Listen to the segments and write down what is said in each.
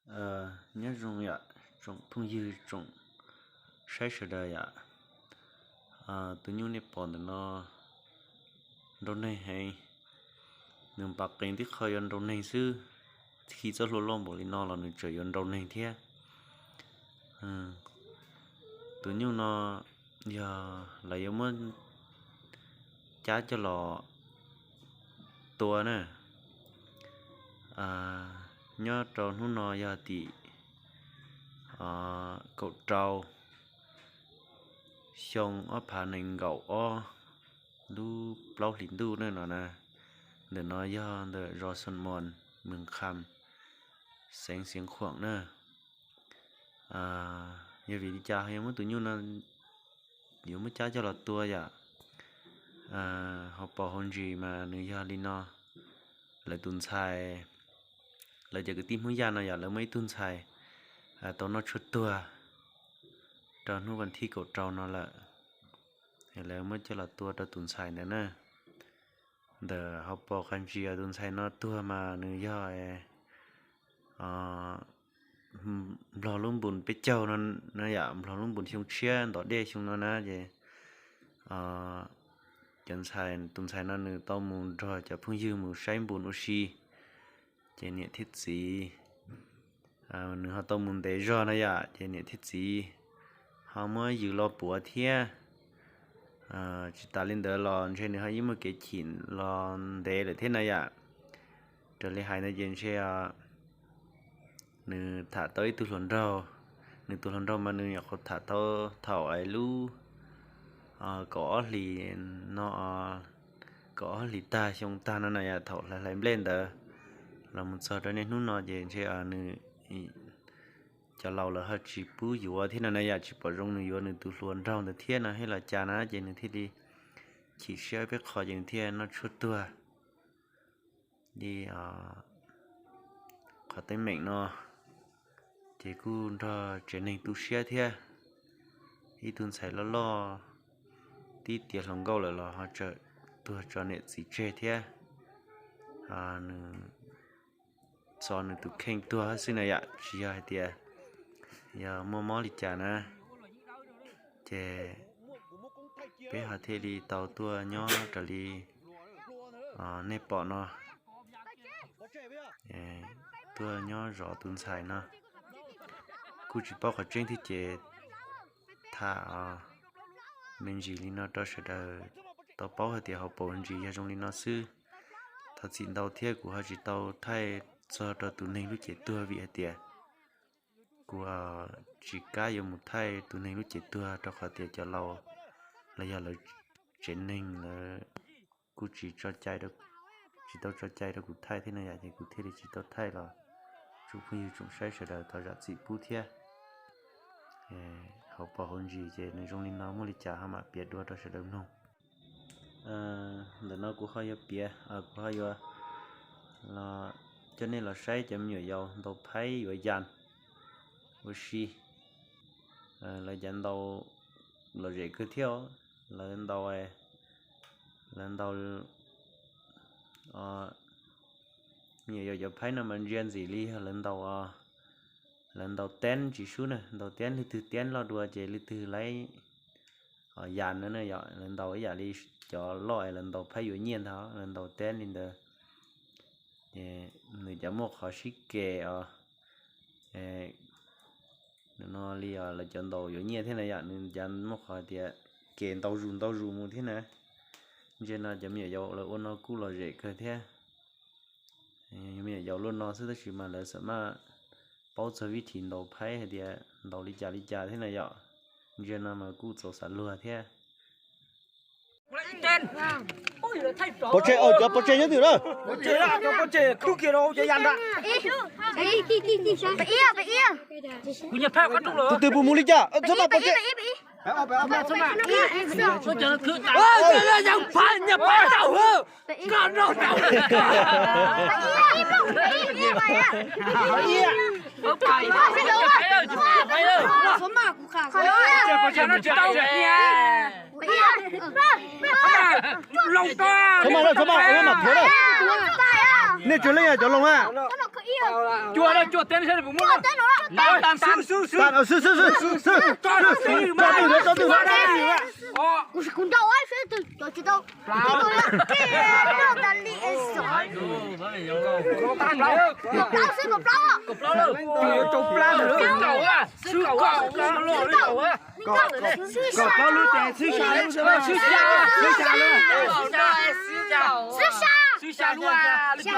Nyob zoo yom, tsoom phooj ywg tsoom saib sawv daws yom. Tus nyuj nej pom ntawm no nraug neeg heev, nws npam qees tib qho yuav nraug neeg xwb, khi txoj hlua loj npaum li no los nws tseem yuav nraug neeg thiab. Tus nyuj no yog lawv yuav muab cab coj los tua na. Nyob rau hnub no yog tim kaum rau xyoo ob phav nees nkaum ob lub plaub hlis ntuj ne no na. Ntawm no yog ntawm zos Xos Mos, Mws Kham, xeev Xiav Khuam na. Yog vim li cas ho yuav muab tus nyuj no, yuav muab cab coj los tua yom? Hauv paus hauv ntsis mas nws yog li no. Lawv tus ntxhais, lawv cov kwv tij Hmoob Yaj no yom, lawv muaj ib tug ntxhais tau noj tshuaj tuag rau hnub vas thib kaum rau no lawm. Lawv muab coj los tua rau tus ntxhais ntawd na. Ntawm hauv paus qab ntsis tus ntxhais no tuag mas nws yog nplog lub npun peb caug no yom, nplog lub npun xyoo tshiab ntov dej xyoo no na ces cov ntxhais, tus ntxhais no nws tau mus nrog cov phooj ywg mus saib npun ua si, ces niam thiab txiv, nws ho tau mus ntev zog no yom, ces niam thiab txiv ho muab yws los puav thiab. Tsis tas li ntawd los ntshe nws ho yeej muaj kev chim los ntev lawm thiab na yom. Raws li hais ntawd ces ntshe nws tham tau ib tug hluas nraug, nws tus hluas nraug mas nws nyuam qhuav tham tau thaum es lub kaum ob hlis no, kaum ob hlis tag xyoo tag no na yom, thaum hlais hlais nplej ntawd los mus txog rau niaj hnub no ces ntshe nws, cov laus lawv ho tsis pub yuav thiab no na yom, tsis pom zoo nws yuav nws tus hluas nraug ntawd thiab no thiab los cas na ces nws thiaj li chim siab peb qho ces nws thiaj noj tshuaj tuag li qhov teeb meem no. Ces kuj nrog tsev neeg tu siab thiab, ib tug ntxhais loj loj tib tiav hluas nkauj lawm los ho tseem tuag tso niam txiv tseg thiab. Nws txo nws tus kheej tuag xwb na yom, tsis yog hais tias yog muaj mob li cas na. Ces peb ho thiaj li tau tuaj nyob raws li nej pom no, tuaj nyob zov tus ntxhais no. Kuj tsis paub qhov tseeb thiab ces tham me ntsis li no rau sawv daws tau paub hais tias hauv paus ntsis yog zoo li no xwb. Thov txim ntau thiab kuv ho tsis tau thaij txog rau tus neeg lub cev tuag vim hais tias kuv tsis kam yuav mus thaij tus neeg lub cev tuag rau qhov tias cov laus los yog lawv tsev neeg lawv kuj tsis tso cai, tsis tau tso cai rau kuv thaij thiab no yom, ces kuv thiaj li tsis tau thaij los tsoom phooj ywg tsoom saib sawv daws thov zam txim pub thiab. Hauv paus hauv ntsis ces nws zoo li no, muaj li cas ho mam piav dua rau sawv daws mloog. Ntawm no kuv ho yuav piav, kuv ho yuav los coj nej los saib cov me nyuam yaus ntaus phaib yuav yas ua si. Lawv cov ntaus lom zem kawg thiab, lawv ntaus, lawv ntaus me nyuam yaus cov phaib no mas ntsia ntxim li yog lawv ntaus, lawv ntaus teb tsis sub na, ntaus teb leej twg teb loj dua ces leej twg laib yas no na yom. Lawv ntaus ib yam li cov loj es lawv ntaus phaib yuav nyiaj ntag, lawv ntaus teb li ntawd. Nws cov muaj qhov sib ke os, no li lawv cov ntaus yuav nyiaj thiab na yom, nws cov muaj qhov tias ke ntau zus ntau zus mus thiab na. Ntsia no cov me nyuam yaus lawv ua no kuj lom zem kawg thiab. Me nyuam yaus luaj no xwb tab sis mas lawv xam maj paub txog vib thim ntaus phaib hais tias ntaus li cas li cas thiab na yom. Ntsia no mas kuj txaus xav luag thiab. Pov tseg, cov pov tseg nyob twg na? Tus twg puas mus li cas? Txhob mas pov tseg. Txhob mas, txhob mas, mam thuav na. Nej tsawg leej cov loo a? Cua no, cua teb no saib puas muaj. Xwb, xwb, xwb. Tso twj, tso twj. Kuv nrau seb twg cov tsis tau. Kaum plaub xwb, kaum plaub. Kaum plaub lawm. Xwb kaum, xwb kaum, xwb kaum. Kaum plaub lub ces xwb xya lub, xwb xya lub, xwb xya lub. Xwb xya lub, xwb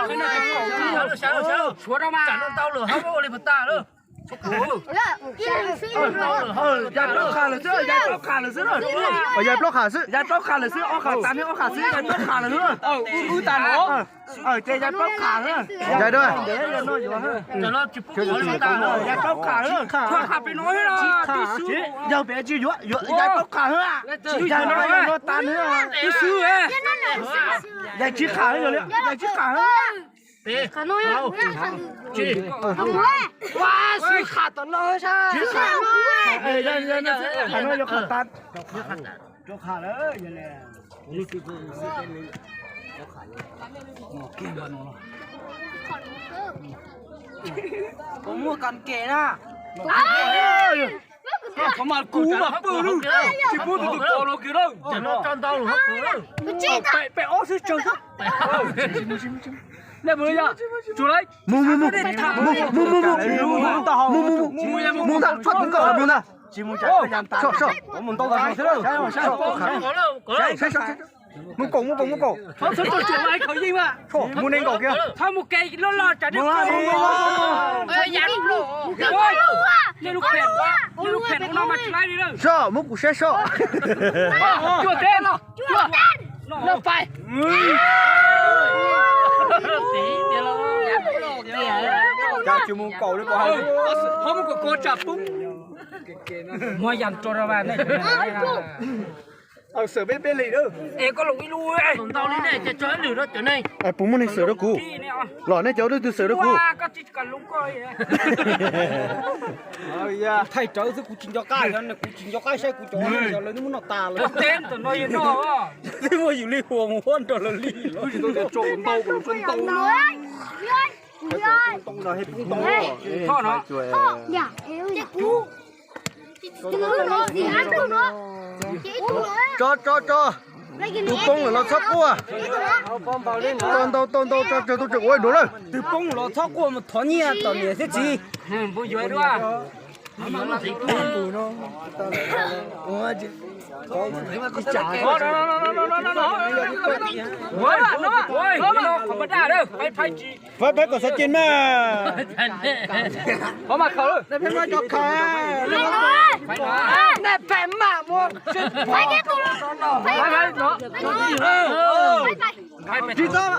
xya lub. Suav rau mas. Tsam no tau lawm, ho ua li puas tag lawm. Yai plaub qha lawm xwb, yai plaub qha lawm xwb. Yai plaub qha xwb, yai plaub qha lawm xwb, ob qha tas ne, ob qha xwb, yai plaub qha lawm xwb. Wb tas no. Ces yai plaub qha xwb. Yai dua. Yai plaub qha xwb. Yog pem tsis yuav, yuav yai plaub qha xwb. Yai no, yai no tas xwb. Yai tsib qha xwb, yog li yai tsib qha xwb. Ua, xwb qha tom no. Qha no yog qha tas. Rau qha lawm. Koj muaj kas kes na. Qhov mas kub mas pw lawm, tsis pub tus tus pom los kiag lawm. Pem ob xwb tsawg xwb. Nej mus li yog, tsuas lawm. Mus, mus, mus, mus, mus, mus, mus, mus, mus ntag, txhob tus nkauj mus ntag. Tsis mus tsam, mus ntau tas xwb. Mus kaum, mus kaum, mus kaum. Mus nees nkaum kiag. Txhob mus kev loj loj tsam nej, nej lub phem, nej lub phem no mas tsis laib li lawm. Soj, muab kuv saib soj. Cua teb, cua. Loj pais. Cas tsis mus kaum li, ho mus kaum ko tsam pub. Muab yas rau ra vas. Xawm peb peb li. Es koj los ib lub ntau li ne, ces tso ib lwm rau cov neeg. Puas muaj neeg xawm rau kuv? Los nej cov ub twb xawm rau kuv. Thaij rawv xwb, kuv tsis nco qab, kuv tsis nco qab saib kuv cov, lawv twb muab noj tas lawm. Twb muab yus li huas mus huab nrog lawv li. Tso, tso, tso. Tus poob los txhob quaj. Tau ntau, tau ntau, tso tsawg tau tsawg ua dua lawm. Tus poob los txhob quaj, mus thov nyiaj tom niam thiab txiv. Peb, peb kom xov cin mas. Peb muab cov khaws. Nej phem mas mus. Tsis txhob.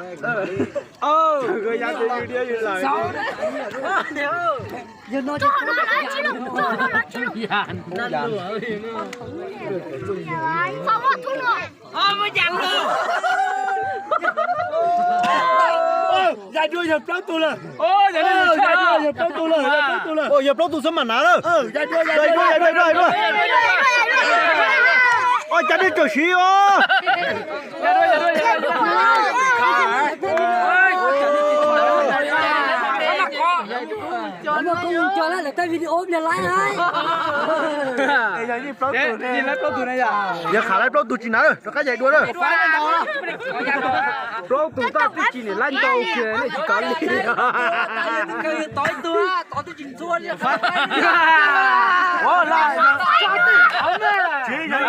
Yog dua yog plaub tug lawm. Yog dua yog plaub tug lawm, yog plaub tug lawm. Yog plaub tug xwb mam hnav lawm. Yog dua, yog dua, yog dua. Ua cas nej tseem siv os. Yog kham laib plaub tug tsis hnav lawm, rov qab yaim dua lawm. Plaub tug toj twb tsis niam laib ntau kiag nej tsis kav li. Tsis yog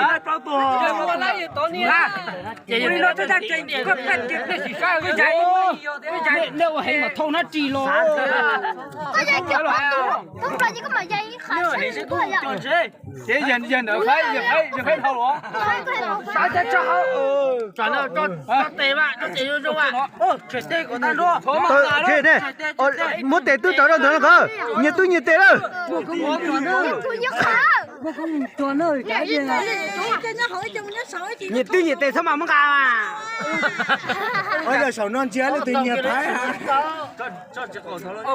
laib plaub tug. Nej ua heev mas thauj hnab ris los. Ces yog ntawd, yog qhaib dhau los. Tsam no tso tes mas, tso tes zoo zoo mas. Tshem tes kom tag nrho. Muab tes twb rau rau ntawd no, nyias twb nyias tes lawm. Nyias twb nyias tes txhob mam muab nqa. Yog saum no ntsia leej twg nyiag phaib.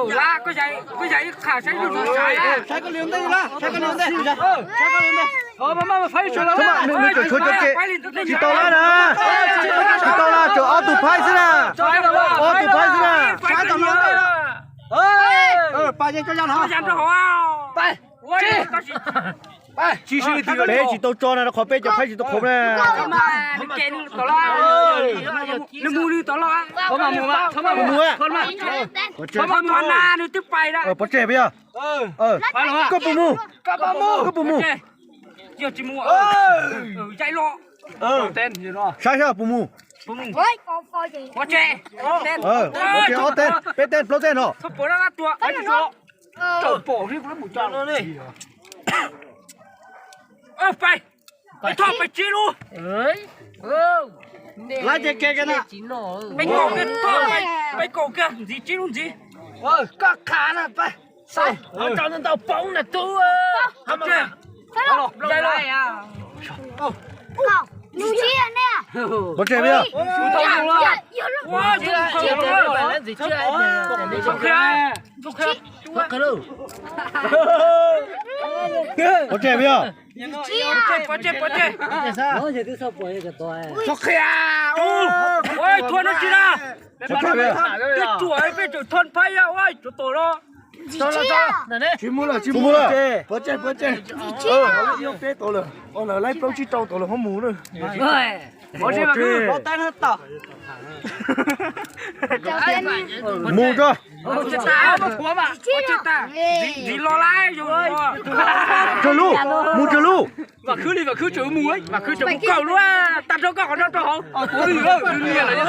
Saib koj li ntej, saib koj li ntej. Nws tshuav cov ke, tsis tau lab na. Tsis tau lab, tshuav ob tug phaib xwb na. Ob tug phaib xwb na. Pais, pais, pais, peb tsis tau tso na, rau qhov peb cov phaib tsis tau khoom na. Mus, mus, pov tseg peb yog. Koj puas mus? Koj puas mus? Saib saib puas mus. Peb teg plaub teg no. Peb kaum kiag, ntxiv tsib lub ntxiv. Koj qha na, peb. Ntau poob na tub. Pov tseg peb yog. Pov tseg peb yog. Thua no tsis na. Peb tsuam peb tseem thon phaib ya ua tsuav tom no. Tsis mus lawm, tsis mus lawm. Pov tseg, pov tseg. Peb tau lawm, lawv laib plaub tsib rau tau lawm ho mus na. Mus tso. Ntxiv los lawm. Tsawg lub, mus tsawg lub. Vam khwb li, vam khwb tseem mus, vam khwb tseem mus kaum lub, tag nrho koj qhov no rau hauv. Vam khwb li, vam khwb li,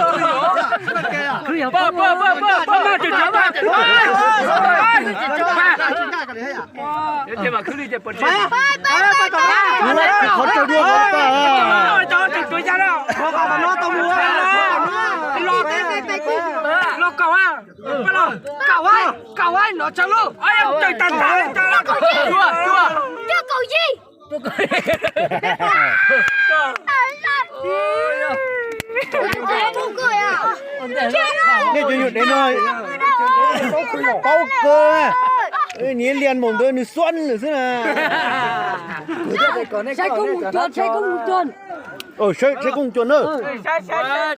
qhov tsaug dua qhov tas. Los kaum, kaum, kaum no tsawg lub. Nej cov nyuam dev no paub kawg, niam lias npaum ntawd nws xuab lawm xwb na. Saib koob mus cuag, saib koob mus cuag na.